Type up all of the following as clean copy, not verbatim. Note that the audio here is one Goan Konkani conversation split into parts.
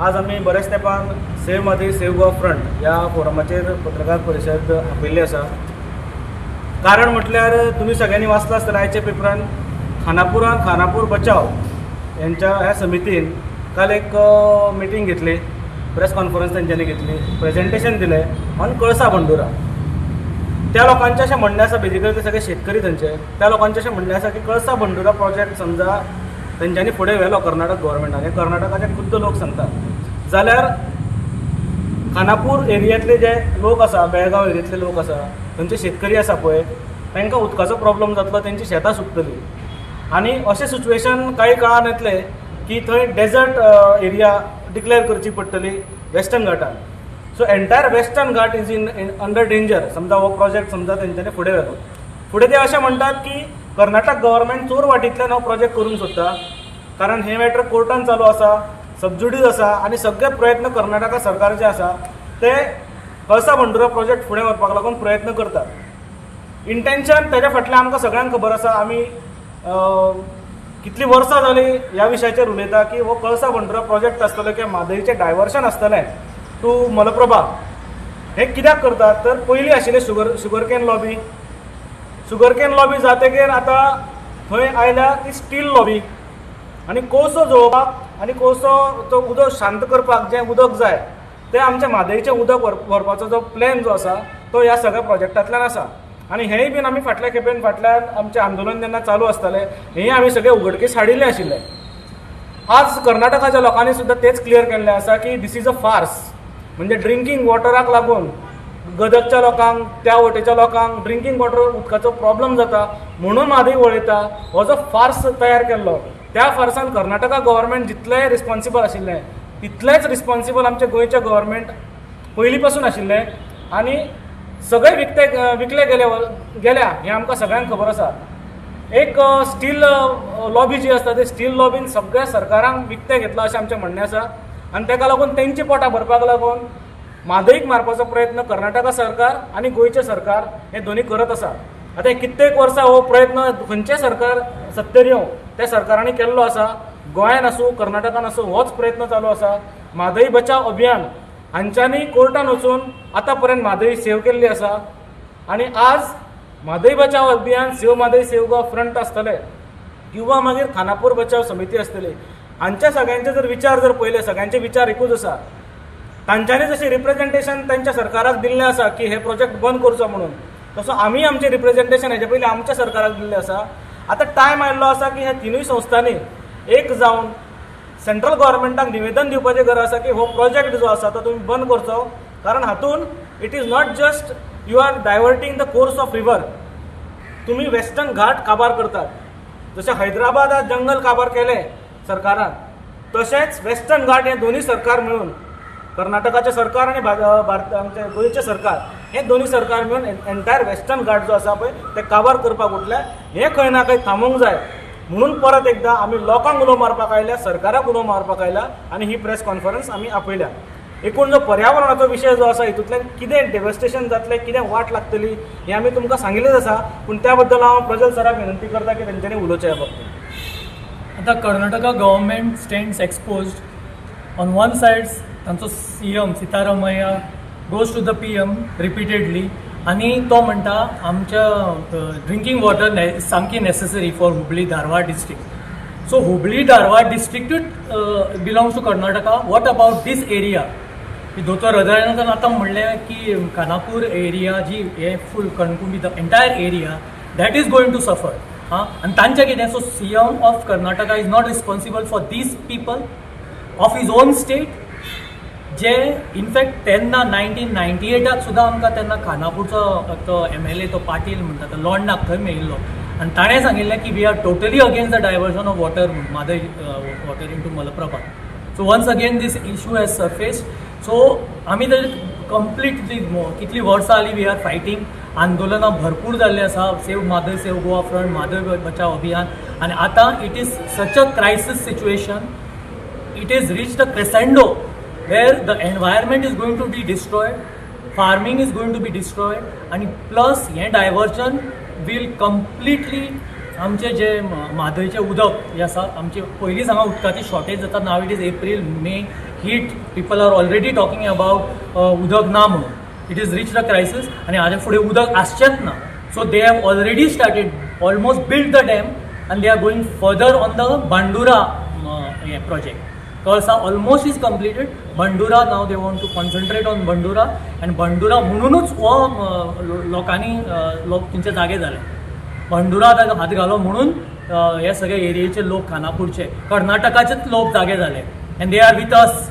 आज आमी बऱ्याच तेंपान save Mhadei save Goa front ह्या फोरमाचेर पत्रकार परिशद आपयल्ली आसा. कारण म्हटल्यार तुमी सगळ्यांनी वाचलां आसतलें आयच्या पेपरान, खानापुरान खानापूर बचाव यांच्या ह्या समितीन काल एक मिटींग घेतली, प्रेस कॉन्फरन्स तेंच्यांनी घेतली, प्रेजेंटेशन दिलें ऑन कळसा बंडुरा. त्या लोकांचें अशें म्हणणें आसा, बेजिकली ते सगळे शेतकरी थंयचे, त्या लोकांचें अशें म्हणणें आसा की कळसा बंडुरा प्रोजेक्ट समजा तेंच्यांनी फुडें व्हेलो कर्नाटक गव्हर्मेंटान, हे कर्नाटकाचे खुद्द लोक सांगतात, जाल्यार खानापूर एरियांतले जे लोक आसा, बेळगांव एरियांतले लोक आसा, थंयचे शेतकरी आसा पळय, तांकां उदकाचो प्रॉब्लम जातलो, तेंची शेतां सुकतलीं आनी अशें सिच्युएशन कांय काळान येतलें की थंय डेजर्ट एरिया डिक्लेअर करची पडटली western घाटान. So entire Western Ghat is in under danger समजा हो प्रोजेक्ट समजा तेंच्यांनी फुडें व्हेलो. फुडें ते अशें म्हणटात की कर्नाटक गव्हर्मेंट चोर वाटींतल्यान हो प्रोजेक्ट करूंक सोदता, कारण हें मॅटर कोर्टान चालू आसा, सबज्युडीस आसा आनी सगळे प्रयत्न कर्नाटका सरकार जे आसा ते कळसा भंडुरा प्रोजेक्ट फुडें व्हरपाक लागून प्रयत्न करतात. इंटेन्शन तेज्या फाटल्यान आमकां सगळ्यांक खबर आसा. आमी कितलीं वर्सां जालीं ह्या विशयाचेर उलयता की हो कळसा भंडुरा प्रोजेक्ट आसतलो किंवा म्हादयचें डायवर्शन आसतलें टू मलप्रभा, हें कित्याक करतात तर पयलीं आशिल्लें sugar cane lobby. Sugar cane lobby जातकीर आतां थंय आयल्या ती स्टील लॉबी आनी कोळसो जळोवपाक आनी कोळसो तो उदक शांत करपाक जें उदक जाय तें आमच्या म्हादयचें उदक व्हरपाचो जो प्लॅन जो आसा तो ह्या सगळ्या प्रोजेक्टांतल्यान आसा. आनी हेंय बीन आमी फाटल्या खेपेन फाटल्यान आमचें आंदोलन जेन्ना चालू आसतालें, हेंय आमी सगळें उघडकीस हाडिल्लें आशिल्लें. आज कर्नाटकाच्या लोकांनी सुद्दां तेच क्लियर केल्लें आसा की this is a farce. म्हणजे ड्रिंकींग वॉटराक लागून गदगच्या लोकांक, त्या वटेच्या लोकांक ड्रिंकींग वॉटर उदकाचो प्रॉब्लम जाता म्हणून म्हादय वळयता, हो जो फार्स तयार केल्लो त्या फार्सान कर्नाटका गव्हर्मेंट जितलें रिस्पॉन्सिबल आशिल्लें तितलेंच रिस्पॉन्सिबल आमचें गोंयचें गव्हर्मेंट पयलीं पासून आशिल्लें आनी सगळे विकते विकले गेले गेल्या हें आमकां सगळ्यांक खबर आसा. एक स्टील लॉबी जी आसता ते स्टील लॉबीन सगळ्या सरकारांक विकतें घेतलां अशें आमचें म्हणणें आसा आनी ताका लागून तेंची पोटां भरपाक लागून म्हादईक मारपाचो प्रयत्न कर्नाटका सरकार आनी गोंयचें सरकार हे दोनी करत आसा. आतां कित्येक वर्सां हो प्रयत्न खंयचें सरकार सत्तेर येवं त्या सरकारांनी केल्लो आसा. गोंयान आसूं, कर्नाटकान आसूं, होच प्रयत्न चालू आसा. म्हादई बचाव अभियान हांच्यांनी कोर्टान वचून आतां पर्यंत म्हादई सेव केल्ली आसा आनी आज म्हादई बचाव अभियान, save Mhadei save Goa front आसतले किंवा मागीर खानापूर बचाव समिती आसतली, हांच्या सगळ्यांचे जर विचार जर पळयले, सगळ्यांचे विचार एकूच आसा. तांच्यांनी जशें रिप्रेझेंटेशन तांच्या सरकाराक दिल्लें आसा की हे प्रोजेक्ट बंद करचो म्हणून, तसो आमी आमचें रिप्रेझेंटेशन हेजे पयलीं आमच्या सरकाराक दिल्लें आसा. आतां टायम आयिल्लो आसा की ह्या तिनूय संस्थांनी एक जावन सेंट्रल गव्हर्मेंटाक निवेदन दिवपाची गरज आसा की हो प्रोजेक्ट जो आसा तो तुमी बंद करचो, कारण हातून it is not just you are diverting the course of river, तुमी वेस्टर्न घाट काबार करतात. जशें हैदराबादात जंगल काबार केलें सरकारान, तशेंच वेस्टर्न घाट हे दोनूय सरकार मेळून, कर्नाटकाचें सरकार आनी भारत आमचें गोंयचें सरकार, हे दोनूय सरकार मेळून एंटायर वेस्टर्न घाट जो आसा पळय ते काबार करपाक उठल्या. हें खंय ना खंय थांबोवंक जाय म्हणून परत एकदां आमी लोकांक उलो मारपाक आयल्या, सरकाराक उलो मारपाक आयल्या आनी ही प्रेस कॉन्फरन्स आमी आपयल्या. एकूण जो पर्यावरणाचो विशय जो आसा, हितूंतल्यान कितें डेवस्टेशन जातलें, कितें वाट लागतली हें आमी तुमकां सांगिल्लेंच आसा. पूण त्या बद्दल हांव प्रजल सराक विनंती करता की तेंच्यांनी उलोवचें ह्या बाबतींत. आतां Karnataka government stands exposed. On one side तांचो CM Siddaramaiah goes to the PM repeatedly आनी तो म्हणटा आमच्या ड्रिंकींग वॉटर सामकी necessary for Hubli Dharwad district. So Hubli Dharwad districtूच belongs to Karnataka. What about this area? दोतोर हृदयनाथान आतां म्हणलें की खानापूर एरिया जी हे फूल Kankumbi, the entire area that is going to suffer. हां, आनी तांचें कितें? So CM of Karnataka is not responsible for these people of his own state? J in fact तेन्ना 1998 सुद्दां आमकां तेन्ना खानापूरचो तो एमएलए, तो पाटील म्हणटा, तो लोंडाक थंय मेळिल्लो आनी ताणें सांगिल्लें की we are totally against the diversion of water, Mhadei water into Malaprabha. So once again this issue has surfaced. So आमी तर कंप्लिटली कितलीं वर्सां जालीं we are fighting. आंदोलनां भरपूर जाल्लीं आसा, save Mhadei save Goa front, Mhadei बचाव अभियान, आनी आतां it is such a crisis situation, it is reached a crescendo where the environment is going to be destroyed, farming is going to be destroyed, and plus hey diversion will completely आमचे जे म्हादयचें उदक जें आसा, आमचे पयलींच हांगा उदकाची शॉर्टेज जाता. Now it is April, May, heat, people are already talking about उदक ना म्हणून. It is reach the crisis आनी हाज्या फुडें उदक आसचेंच ना. So they have already started, almost build the dam आनी they are going further on the Bhandura हें project. Kalasa almost is completed. Bhandura, now they want to concentrate on Bhandura आनी बंडुरा म्हणुनूच हो लोकांनी, लोक तुमचे जागे जाले. बंडुरा ताका हात घालो म्हणून हे सगळे एरियेचे लोक, खानापूरचे, कर्नाटकाचेच लोक जागे जाले and they are with us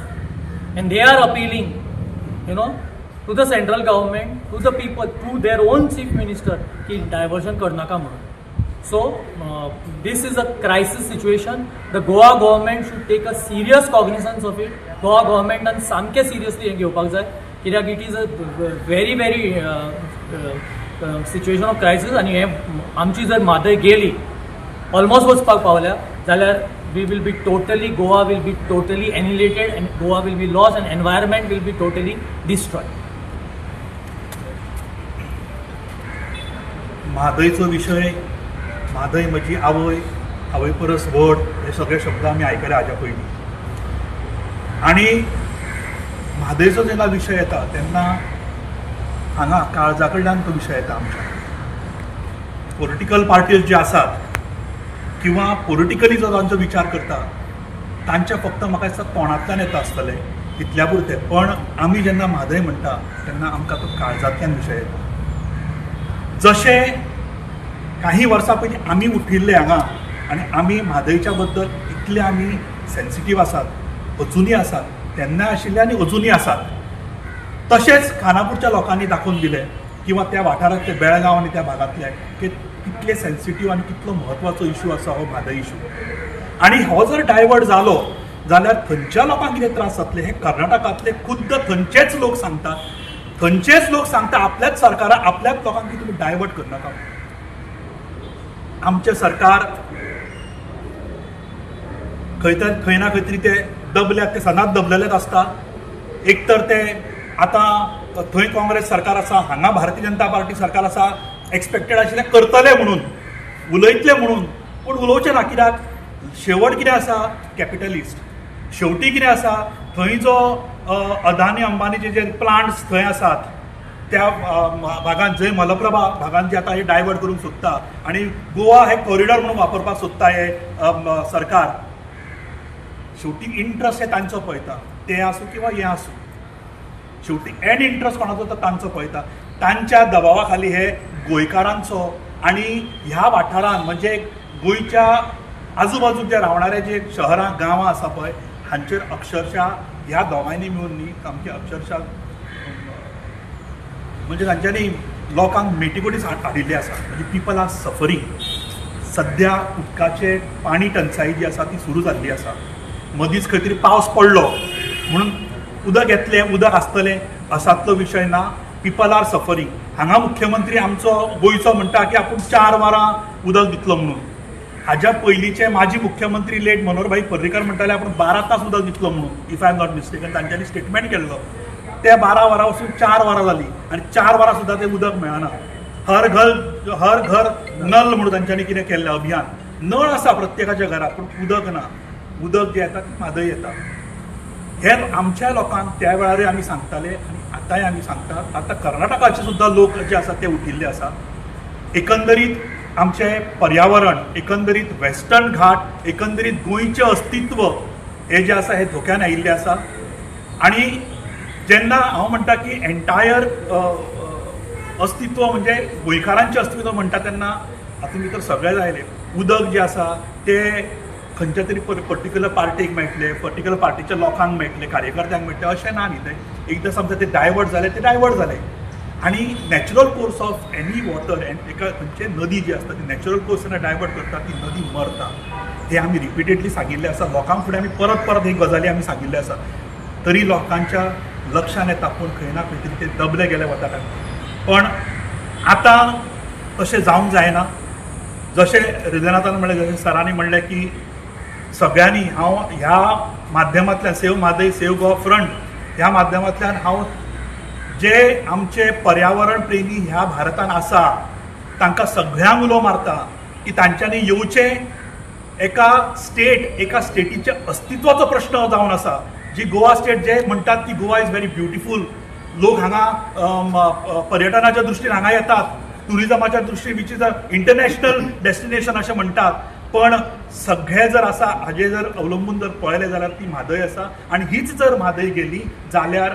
and they are appealing to the central government, to the people, to their own chief minister की डायवर्जन करनाका म्हणून. So this is a crisis situation. The Goa government should take a serious cognizance of it. Goa गव्हर्मेंटान सामकें सिरियसली हें घेवपाक जाय, कित्याक it is a very very situation of crisis. आनी हें आमची जर म्हादय गेली, ऑलमोस्ट वचपाक पावल्या जाल्यार we will be totally, Goa will be totally annihilated and Goa will be lost and environment will be totally destroyed. म्हादयचो विशय, म्हादय म्हजी आवय, आवय परस व्हड, हे सगळे शब्द आमी आयकले हाज्या पयलीं. आनी म्हादयचो जेन्ना विशय येता तेन्ना हांगा काळजा कडल्यान तो विशय येता. आमच्या पॉलिटिकल पार्टीज जे आसात किंवा पॉलिटिकली जो तांचो विचार करता तांच्या फक्त म्हाका दिसता तोंडांतल्यान येता आसतलें तितल्या पुरतें, पण आमी जेन्ना म्हादय म्हणटा तेन्ना आमकां तो काळजांतल्यान विशय येता. जशें काही वर्सां पयलीं आमी उठिल्ले हांगा आनी आमी म्हादयच्या बद्दल इतले आमी सेन्सिटीव आसात, अजुनूय आसात, तेन्ना आशिल्ले आनी अजुनूय आसात. तशेंच खानापूरच्या लोकांनी दाखोवन दिलें किंवा त्या वाठारांतले बेळगांव आनी त्या भागांतले की कितले सेन्सिटीव आनी कितलो म्हत्वाचो इशू आसा हो म्हादय इशू. आनी हो जर डायवर्ट जालो जाल्यार थंयच्या लोकांक कितें त्रास जातले हें कर्नाटकांतले खुद्द थंयचेच लोक सांगतात. थंयचेच लोक सांगता आपल्याच सरकाराक, आपल्याच लोकांक की तुमी डायवर्ट करनाका. आमचें सरकार खंय तर खंय ना खंय तरी ते दबल्यात, ते सदांच दबलेलेच आसता. एक तर ते आतां थंय काँग्रेस सरकार आसा, हांगा भारतीय जनता पार्टी सरकार आसा, एक्सपेक्टेड आशिल्लें करतले म्हणून, उलयतले म्हणून, पूण उलोवचें ना. कित्याक शेवट कितें आसा, कॅपिटलिस्ट. शेवटी कितें आसा, थंय जो अदानी अंबानीचे जे प्लांट्स थंय आसात त्या भागांत, जंय मलप्रभा भागांत जे आतां हे डायवर्ट करूंक सोदता आनी गोवा हे कॉरिडॉर म्हणून वापरपाक सोदता हे सरकार, शेवटी इंट्रस्ट हे तांचो पळयता, ते आसूं किंवा हें आसूं, शेवटी एंड इंट्रस्ट कोणाचो तर तांचो पळयता. तांच्या दबावा खाली हे गोंयकारांचो आनी ह्या वाठारांत म्हणजे गोंयच्या आजूबाजूक जे रावणारे जे शहरां गांवां आसा पळय हांचेर अक्षरशः ह्या दोगांयनी मेळून न्ही सामकी अक्षरशः म्हणजे तांच्यांनी लोकांक मेटीकोटीस हाडिल्ली आसा. म्हणजे पिपल are suffering. सद्या उदकाचे पाणी टंचाई जी आसा ती सुरू जाल्ली आसा. मदींच खंय तरी पावस पडलो म्हणून उदक येतलें, उदक आसतलें असातलो विशय ना. People are suffering. हांगा मुख्यमंत्री आमचो गोंयचो म्हणटा की आपूण 4 वरां उदक दितलो म्हणून. हाज्या पयलींचे माजी मुख्यमंत्री लेट मनोहरभाई पर्रीकर म्हणटाले आपूण 12 तास उदक दितलो म्हणून, if I am not mistaken. तांच्यांनी स्टेटमेंट केल्लो. ते 12 वरां वचून 4 वरां जालीं आनी 4 वरां सुद्दां तें उदक मेळना. हर घर हर घर नल म्हणून तांच्यांनी कितें केल्लें अभियान. नळ आसा प्रत्येकाच्या घरात पूण उदक ना. उदक जें येता तें म्हादय येता. हे आमच्या लोकांक त्या वेळारय आमी सांगताले आनी आतांय आमी सांगतात. आतां कर्नाटकाचे सुद्दां लोक जे आसा ते उठिल्ले आसा. एकंदरीत आमचें पर्यावरण, एकंदरीत वेस्टर्न घाट, एकंदरीत गोंयचें अस्तित्व हें जें आसा हें धोक्यान आयिल्लें आसा. आनी जेन्ना हांव म्हणटा की एन्टायर अस्तित्व म्हणजे गोंयकारांचें अस्तित्व म्हणटा तेन्ना हातूंत भितर सगळें आयलें. उदक जें आसा तें खंयच्या तरी पर्टिक्युलर पार्टीक मेळटलें, पर्टिक्युलर पार्टीच्या लोकांक मेळटलें, कार्यकर्त्यांक मेळटलें अशें ना न्ही. तें एकदां समजा तें डायवर्ट जालें तें डायवर्ट जालें. आनी natural course of any water and एका खंयचे नदी जी आसता ती नॅचरल कोर्स जेन्ना डायवर्ट करता ती नदी मरता. हें आमी रिपिटेडली सांगिल्लें आसा लोकांक फुडें. आमी परत परत ही गजाली आमी सांगिल्ले आसा तरी लोकांच्या लक्षान येता पूण खंय ना खंय तरी ते दबले गेले वता काय. पण आतां तशें जावंक जायना. जशें हृदयनाथान म्हणलें, जशें सरांनी म्हणलें की सगळ्यांनी, हांव ह्या माध्यमांतल्यान save Mhadei save Goa front ह्या माध्यमांतल्यान हांव जे आमचे पर्यावरण प्रेमी ह्या भारतान आसा तांकां सगळ्यांक उलो मारता की तांच्यांनी येवचें. एका स्टेट, एका स्टेटीच्या अस्तित्वाचो प्रश्न जावन आसा. जी गोवा स्टेट जे म्हणटात की गोवा is very beautiful, लोक हांगा पर्यटनाच्या दृश्टीन हांगा येतात, टुरिजमाच्या दृश्टीन, which is a international destination अशें म्हणटात. पण सगळें जर आसा हाजेर जर अवलंबून जर पळयलें जाल्यार ती म्हादय आसा आनी हीच जर म्हादय गेली जाल्यार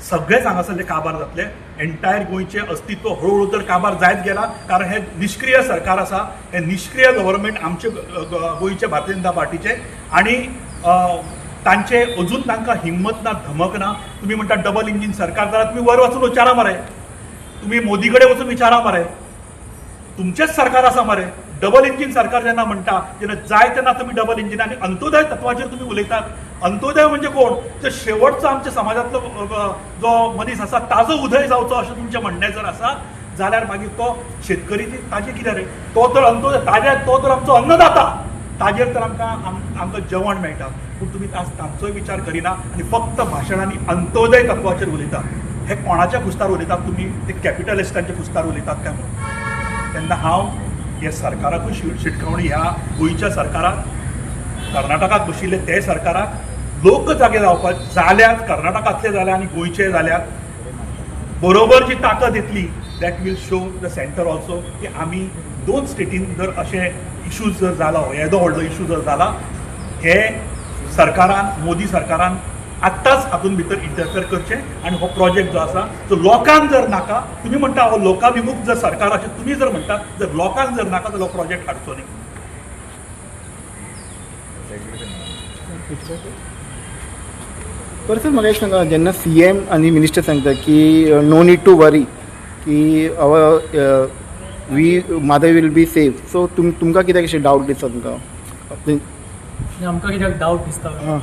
सगळेच हांगासरले काबार जातले. एंटायर गोंयचें अस्तित्व हळुहळू तर काबार जायत गेला, कारण हे निश्क्रीय सरकार आसा, हे निश्क्रीय गव्हर्मेंट आमचे गोंयचे भारतीय जनता पार्टीचे आनी तांचे अजून तांकां हिंमत ना, धमक ना. तुमी म्हणटा डबल इंजीन सरकार, जाल्यार तुमी वयर वचून विचारा मरे, तुमी मोदी कडेन वचून विचारा मरे. तुमचेच सरकार आसा मरे. डबल इंजीन सरकार जेन्ना म्हणटा तेन्ना जाय तेन्ना तुमी डबल इंजीन आनी अंत्योदय तत्वाचेर तुमी उलयतात. अंत्योदय म्हणजे कोण? तर शेवटचो आमच्या समाजांतलो जो मनीस आसा ताजो उदय जावचो अशें तुमचें म्हणणें जर आसा जाल्यार मागीर तो शेतकरी ताजें कितें रे? तो तर अंत्योदय ताजे, तो तर आमचो अन्नदाता, ताजेर तर आमकां आमकां जेवण मेळटा. पूण तुमी आज तांचोय विचार करिना आनी फक्त भाशणांनी अंत्योदय तत्वाचेर उलयतात. हे कोणाच्या खुस्तार उलयतात तुमी? ते कॅपिटलिस्टांच्या खुस्तार उलयतात काय म्हणून. तेन्ना हांव हे सरकाराकूय शिटकावणी, ह्या गोंयच्या सरकाराक, कर्नाटकाक बशिल्ले ते सरकाराक, लोक जागे जावपाक जाल्यात, कर्नाटकांतले जाल्या आनी गोंयचे जाल्यात, बरोबर जी ताकद येतली, that will show the centre also की आमी दोन स्टेटीन जर अशे इशूज जर जाला, येदो व्हडलो इशू जर जाला, हे सरकारान, मोदी सरकारान आत्ताच हातूंत भितर इंटरफेर करचें आनी हो प्रोजेक्ट जो आसा तो लोकांक जर नाका, तुमी म्हणटा हो लोकाभिमुख जर सरकार अशें तुमी जर म्हणटा, जर लोकांक जर नाका जाल्यार हो प्रोजेक्ट हाडचो न्ही. बरें सर, म्हाका एक सांगा, जेन्ना सी एम आनी मिनिस्टर सांगता की नो नीड टू वरी की our we Mhadei will be safe, so तुमकां कित्याक अशें डावट दिसता तुमकां? आनी आमकां कित्याक डावट दिसता? हां.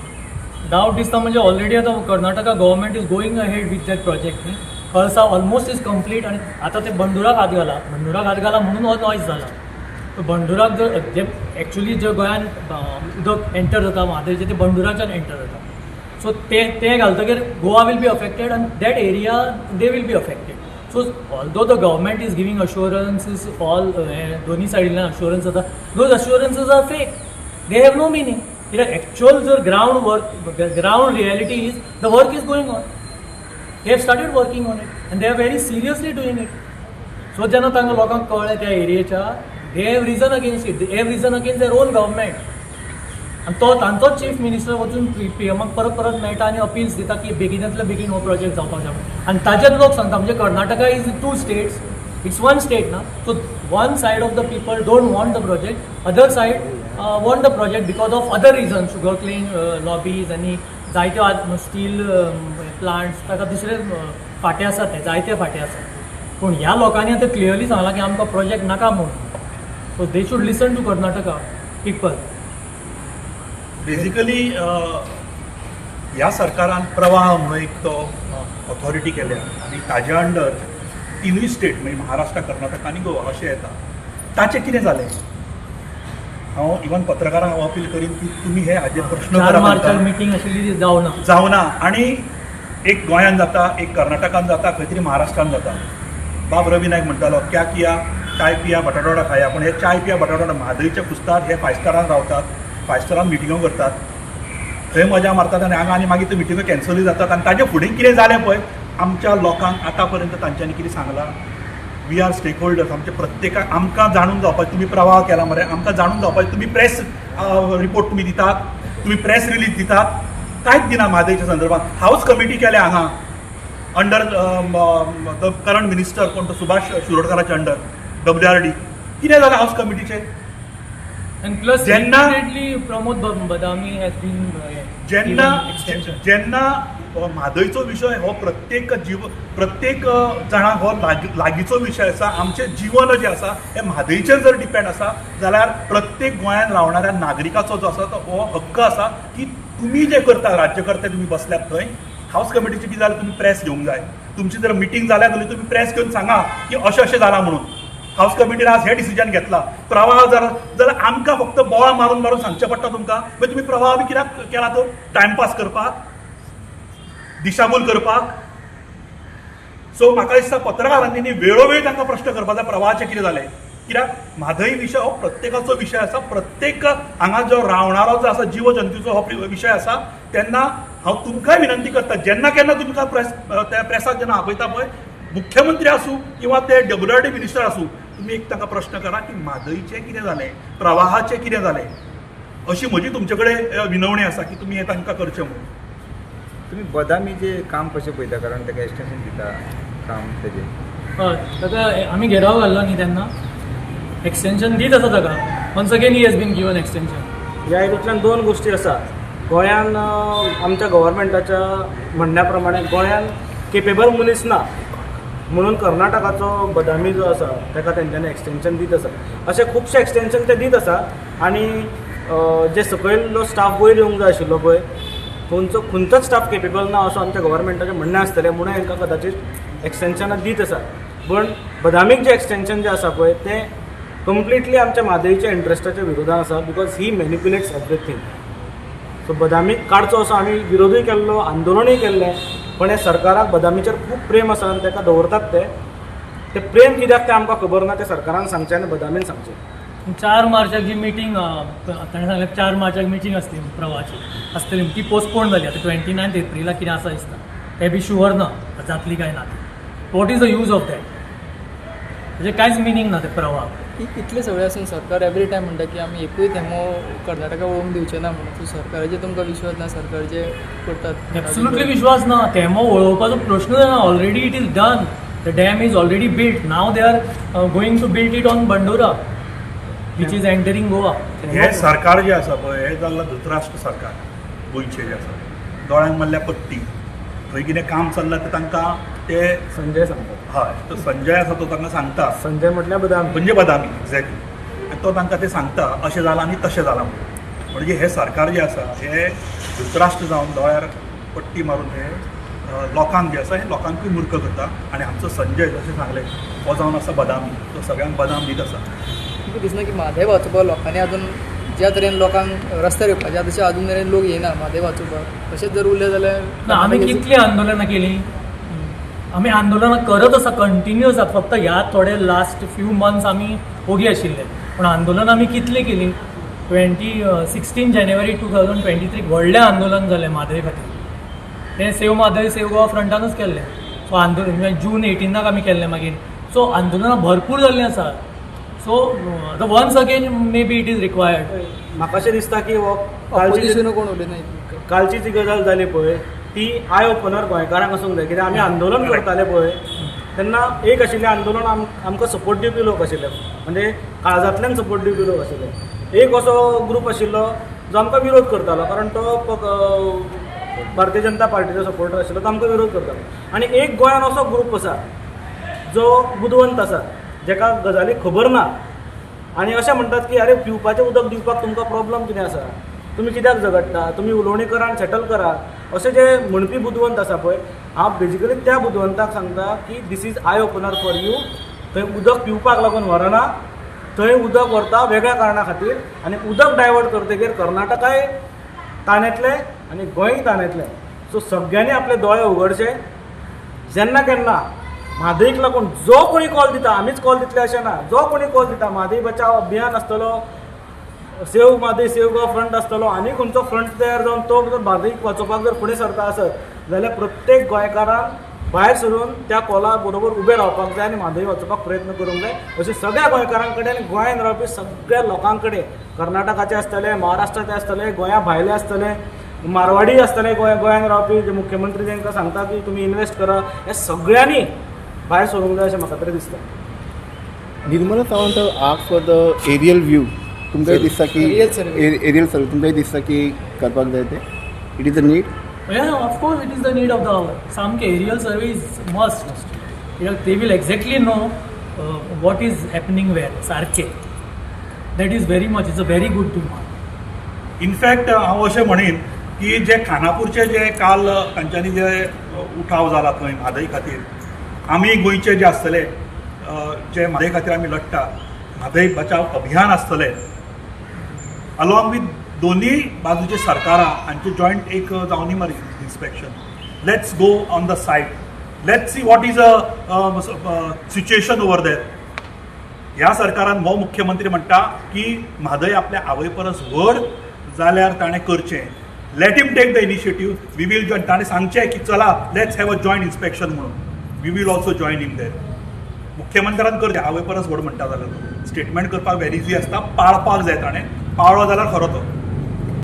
डावट दिसता म्हणजे ऑलरेडी आतां Karnataka government is going ahead with that project न्ही. कळसा ऑलमोस्ट is complete आनी आतां ते बंडुराक हात घाला, बंडुराक हात घाला म्हणून हो नॉयज जाला. सो बंडुराक जर जे एक्चुली जे गोंयान उदक एंटर जाता म्हादयचें, ते बंडुराच्यान एंटर जाता. सो ते ते घालतकीर गोवा will be affected आनी that area they will be affected. So although the government is giving assurances, all दोन्ही सायडींतल्यान अश्युरन्स जाता, those assurances are fake, they have no meaning. कित्याक एक्चुअल जर ground work, ground reality is the work is going on, they have started working on it and they are very seriously doing it. So जेन्ना तांकां लोकांक कळ्ळें त्या एरियेच्या, they have risen against it, they have risen against their own government. आनी तो तांचोच चीफ मिनिस्टर वचून पी एमाक परत परत मेळटा आनी अपील्स दिता की बेगिनांतल्या बेगीन हो प्रोजेक्ट जावपाक जाय. आनी ताजेर लोक सांगता म्हणजे Karnataka is two states, it's one state ना. So one side of the people don't want the project, other side want the project because of other reason, sugar cane lobbies आनी जायते स्टील प्लांट्स, ताका दुसरे फांटे आसात, ते जायते फांटे आसात. पूण ह्या लोकांनी आतां क्लियरली सांगलां की आमकां प्रोजेक्ट नाका म्हणून. So they should listen to Karnataka people. Basically ह्या सरकारान प्रवाह म्हणून एक तो ऑथॉरिटी केल्या आनी ताज्या अंडर तिनूय स्टेट म्हणजे महाराष्ट्र, कर्नाटक आनी गोवा अशें येता. ताचें कितें जालें? हांव इवन पत्रकारांक हांव अपील करीन की तुमी हे हाजेर प्रश्न 4 करात. मार्चाक मिटींग आशिल्ली ती जावना. जावना आनी एक गोंयान जाता, एक कर्नाटकान जाता, खंय तरी महाराष्ट्रान जाता. बाब रवी नायक म्हणटालो, क्या किया, चाय पिया बटाटवडा खाया. पूण हे चाय पिया बटाटवडा म्हादयच्या खुस्तार हे फायव स्टारान रावतात, फायव स्टारान मिटिंगो करतात, थंय मजा मारतात आनी हांगा आनी मागीर त्यो मिटिंगो कॅन्सलूय जातात. आनी ताजे फुडें कितें जालें पळय, आमच्या लोकांक आतां पर्यंत तांच्यांनी कितें सांगलां? We are stake holders. आमच्या प्रत्येकाक आमकां जाणून जावपाक, तुमी प्रवाह केला मरे, आमकां जाणून जावपाक, तुमी प्रेस रिपोर्ट तुमी दितात, तुमी प्रेस रिलीज दितात, कांयच दिना म्हादयच्या संदर्भात. हावज कमिटी केल्या हांगा अंडर the current minister, कोण तो सुभाष शिरोडकाराच्या अंडर WRD. कितें जालें हावज कमिटीचें? आनी प्लस जेन्ना प्रमोद बदामी हॅज बीन जेन्ना जेन्ना म्हादयचो विशय हो प्रत्येक जीव प्रत्येक जाणांक हो लागींचो विशय आसा, आमचें जीवन जें आसा हें म्हादयचेर जर डिपेंड आसा जाल्यार प्रत्येक गोंयांत रावणाऱ्या नागरिकाचो जो आसा तो हो हक्क आसा की तुमी जे करता राज्यकर्ते तुमी बसल्यात थंय हावज कमिटीची कितें जाल्यार तुमी प्रेस घेवंक जाय. तुमची जर मिटींग जाल्या जाल्यार तुमी प्रेस घेवन सांगा की अशें अशें जालां म्हणून हावज कमिटीन आज हें डिसिजन घेतलां. प्रवाह जाल्यार आमकां फक्त बोवाळ मारून मारून सांगचें पडटा तुमकां, मागीर तुमी प्रवाह बी कित्याक केला तो? टायमपास करपाक, दिशाभूल करपाक? सो म्हाका दिसता पत्रकारांनी न्ही वेळोवेळ तांकां प्रश्न करपाक जाय, प्रवाहाचें कितें जालें. कित्याक म्हादय विशय हो प्रत्येकाचो विशय आसा, प्रत्येक हांगा जो रावणारो जो आसा जीव जंतूचो हो विशय आसा. तेन्ना हांव तुमकांय विनंती करता, जेन्ना केन्ना तुमकां त्या प्रेसाक जेन्ना आपयता पळय, मुख्यमंत्री आसूं किंवा ते डब्ल्यू आर डी मिनिस्टर आसूं, तुमी एक तांकां प्रश्न करा की म्हादयचें कितें जालें, प्रवाहाचें कितें जालें. अशी म्हजी तुमचे कडेन विनवणी आसा की तुमी हें तांकां करचें म्हणून. तुमी बदामीचें काम कशें पळयता? कारण ताका एक्सटेंशन दिता काम तेजें. हय, ताका आमी घेराव घाल्लो न्ही तेन्ना एक्सटेंशन दीत आसा ताका. Once again he has been given extension. ह्या हितूंतल्यान दोन गोश्टी आसा. गोंयान आमच्या गव्हर्मेंटाच्या म्हणण्या प्रमाणे गोंयान केपेबल मनीस ना म्हणून कर्नाटकाचो बदामी जो आसा ताका तेंच्यांनी एक्सटेंशन दीत आसा. अशे खुबशे एक्सटेंशन ते दीत आसा आनी जे सकयल स्टाफ वयर येवंक जाय आशिल्लो पळय, थंयचो खंयचोच स्टाफ केपेबल ना असो आमच्या गव्हर्मेंटाचें म्हणणें आसतलें, म्हणून हांकां कदाचीत एक्सटेंशनां दीत आसा. पूण बदामीक जें एक्सटेंशन जें आसा पळय तें कंप्लिटली आमच्या म्हादयच्या इंट्रस्टाच्या विरोधान आसा, because he manipulates everything. So बदामीक काडचो असो आमी विरोधूय केल्लो, आंदोलनूय केल्लें, पण हे सरकाराक बदामीचेर खूब प्रेम आसा आनी ताका दवरतात. ते ते प्रेम कित्याक तें आमकां खबर ना, तें सरकारान सांगचें आनी बदामीन सांगचें. 4 मार्चाक जी मिटींग ताणें सांगलें, 4 मार्चाक मिटींग आसली प्रवाहाची आसतली, ती पोस्टपोन जाली. आतां 29 एप्रिलाक कितें आसा दिसता. तें बी शुअर ना जातली काय ना ती. What is the use of that? म्हणजे कांयच मिनींग ना ते प्रवाह. इतलें सगळें आसून सरकार एवरी टायम म्हणटा की आमी एकूय थेंबो कर्नाटका वळोवंक दिवचे ना म्हणून. सो सरकाराचेर तुमकां विश्वास ना? सरकार जे करतात? एब्सोल्युटली विश्वास ना. थेंबो वळोवपाचो प्रश्नूच ना. Already it is done. The dam is already built. Now they are going to build it on Bandora, which is entering Goa. हे सरकार जे आसा पळय, हें जाल्लां धृतराष्ट्र सरकार गोंयचें जें आसा. दोळ्यांक मारल्या पट्टी. थंय कितें काम चल्लां तें तांकां ते संजय सांगता. हय, तो संजय आसा तो तांकां सांगता. संजय म्हटल्यार बदामी. म्हणजे बदामी, एक्झॅक्टली. आनी तो तांकां ते सांगता अशें जालां आनी तशें जालां म्हणून. म्हणजे हें सरकार जें आसा हें धृतराष्ट्र जावन दोळ्यार पट्टी मारून हे लोकांक जे आसा हे लोकांकूय मूर्ख करता. आनी आमचो संजय जशें सांगलें, हो जावन आसा बदामी. तो सगळ्यांक बदाम दीत आसा. तुमकां दिसना की म्हादय वाचोवपाक लोकांनी अजून ज्या तरेन लोकांक रस्त्यार येवपाचें, तशें अजून मेरेन लोक येना म्हादय वाचोवपाक? तशेंच जर उरलें जाल्यार ना, आमी कितलीं आंदोलनां केलीं, आमी आंदोलनां करत आसा, कंटिन्युअस आसा. फक्त ह्या थोडे लास्ट फ्यू मंथ्स आमी ओगी आशिल्ले, पूण आंदोलनां आमी कितलीं केलीं? 2016 January 2023 व्हडलें आंदोलन जालें म्हादय खातीर. तें सेव म्हादय सेव गोवा फ्रंटानूच केल्लें. सो आंदोलन म्हणजे जून 18 आमी केल्लें मागीर. सो आंदोलनां भरपूर जाल्लीं आसा. So once again maybe it is required. म्हाका अशें दिसता की हो कालची ऑपोजिशन कोण उलयना इतलें. कालची जी गजाल जाली पळय ती I opener गोंयकारांक आसूंक जाय. कित्याक आमी आंदोलन करताले पळय तेन्ना एक आशिल्लें आंदोलन, आमकां सपोर्ट दिवपी लोक आशिल्ले, म्हणजे काळजांतल्यान सपोर्ट दिवपी लोक आशिल्ले. एक असो ग्रूप आशिल्लो जो आमकां विरोध करतालो, कारण तो भारतीय जनता पार्टीचो सपोर्टर आशिल्लो, तो आमकां विरोध करतालो. आनी एक गोंयान असो ग्रूप आसा जो बुदवंत आसा, जेका गजाली खबर ना आनी अशें म्हणटात की अरे, पिवपाचें उदक दिवपाक तुमकां प्रॉब्लम कितें आसा, तुमी कित्याक झगडटा, तुमी उलोवणी करा आनी सेटल करा, अशें जे म्हणपी बुदवंत आसा पळय, हांव बेजिकली त्या बुदवंताक सांगता की this is eye opener for you. थंय उदक पिवपाक लागून व्हरना, थंय उदक व्हरता वेगळ्या कारणा खातीर. आनी उदक डायवर्ट करतकीर कर्नाटकाय ताणेतलें आनी गोंय ताणेतलें. सो सगळ्यांनी आपले दोळे उगडचे. जेन्ना केन्ना म्हादईक लागून जो कोणी कॉल दिता, आमीच कॉल दितले अशें ना, जो कोणी कॉल दिता, म्हादई बचाव अभियान आसतलो, save Mhadei save Goa front आसतलो, आनी खंयचो फ्रंट तयार जावन तो जर म्हादईक वाचोवपाक जर फुडें सरता आसत जाल्यार प्रत्येक गोंयकारान भायर सरून त्या कॉला बरोबर उबें रावपाक जाय आनी म्हादई वाचोवपाक प्रयत्न करूंक जाय. अशें सगळ्या गोंयकारां कडेन, गोंयांत रावपी सगळ्या लोकां कडेन, कर्नाटकाचे आसतले, महाराष्ट्राचे आसतले, गोंया भायले आसतले, मारवाडी आसतले, गोंयांत रावपी जे मुख्यमंत्री तांकां सांगता की तुमी इन्वेस्ट करा, हे सगळ्यांनी भायर सरूंक जाय अशें म्हाका तरी दिसता. Nirmala Sawant ask for the aerial view. तुमकांय दिसता की Aerial survey. Aerial survey तुमकांय दिसता की करपाक जाय ते? It is a need? Yeah, of course, it is the need of the hour. सामके aerial survey is must. कित्याक they will exactly know what is happening where. सारके. That is very much, it's a very good demand. In fact हांव अशें म्हणीन की जे खानापूरचे जे काल तांच्यांनी जे उठाव जाला थंय म्हादय खातीर, आमी गोंयचे जे आसतले, जे म्हादय खातीर आमी लडटा, म्हादय बचाव अभियान आसतले, अलॉंग विथ दोनूय बाजूचे सरकारां हांचे जॉयंट एक जावनी मरे inspection. Let's go on the site, let's see what is a situation over there. ह्या सरकारान हो मुख्यमंत्री म्हणटा की म्हादय आपल्या आवय परस व्हड जाल्यार ताणें करचें. Let him take the initiative, we will join. ताणें सांगचें की चला, let's have a joint inspection म्हणून, we will also join him there. मुख्यमंत्र्यान करचें, आवय परस व्हड म्हणटा जाल्यार. स्टेटमेंट करपाक वेरी इजी आसता, पाळपाक जाय ताणें, पाळ्ळो जाल्यार खरो तो.